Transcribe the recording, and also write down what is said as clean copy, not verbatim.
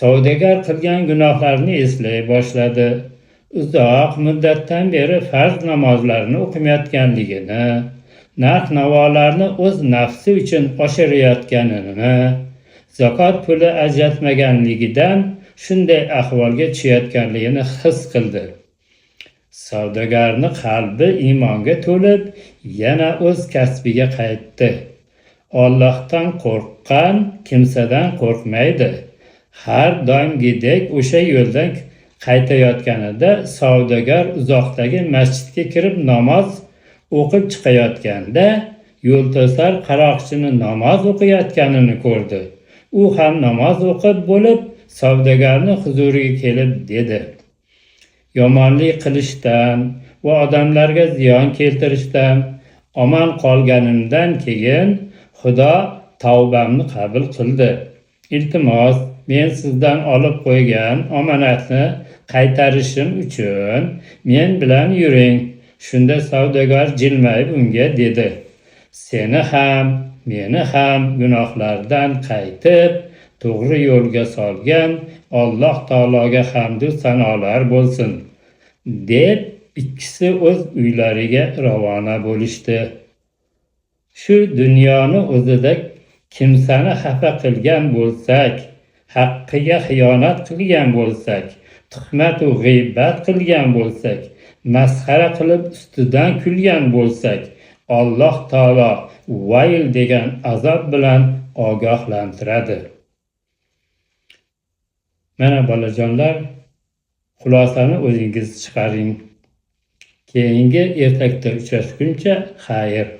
Savdogar qilgan gunohlarini eslay boshladi. Uzoq muddatdan beri farz namozlarini o'qimayotganligini, narx-navolarni o'z nafsi uchun oshirayotganini, zakot puli ajratmaganligidan shunday ahvolga tushayotganligini his qildi. Savdogarni qalbi iymonga to'lib, yana o'z kasbiga qaytdi. Ollohdan qo'rqqan kimsadan qo'rqmaydi. Har doimgidek o'sha yo'ldan qaytayotganida savdogar uzoqdagi masjidga kirib namoz o'qib chiqayotganda yo'lto'sar qaroqchini namoz o'qiyotganini ko'rdi. U ham namoz o'qib bo'lib, savdogarni huzuriga kelib dedi: "Yomonlik qilishdan va odamlarga ziyon keltirishdan omon qolganimdan keyin Xudo tavbamni qabul qildi. Iltimos, men sizdan olib qo'ygan omonatni qaytarishim uchun men bilan yuring." Shunda savdogar jilmayib unga dedi: "Seni ham, meni ham gunohlardan qaytib, to'g'ri yo'lga solgan Alloh taologa hamdu sanolar bo'lsin", deb ikkisi o'z uylariga ravona bo'lishdi. Shu dunyoni o'zida kimsani xafa qilgan bo'lsak, haqqiga xiyonat qilgan bo'lsak, tuhmatu g'iybat qilgan bo'lsak, masxara qilib ustidan kulgan bo'lsak, Alloh taolo vayl degan azob bilan ogohlantiradi. Mana, bolajonlar, xulosani o'zingiz chiqaring. Keyingi ertakda uchrashguncha xayr.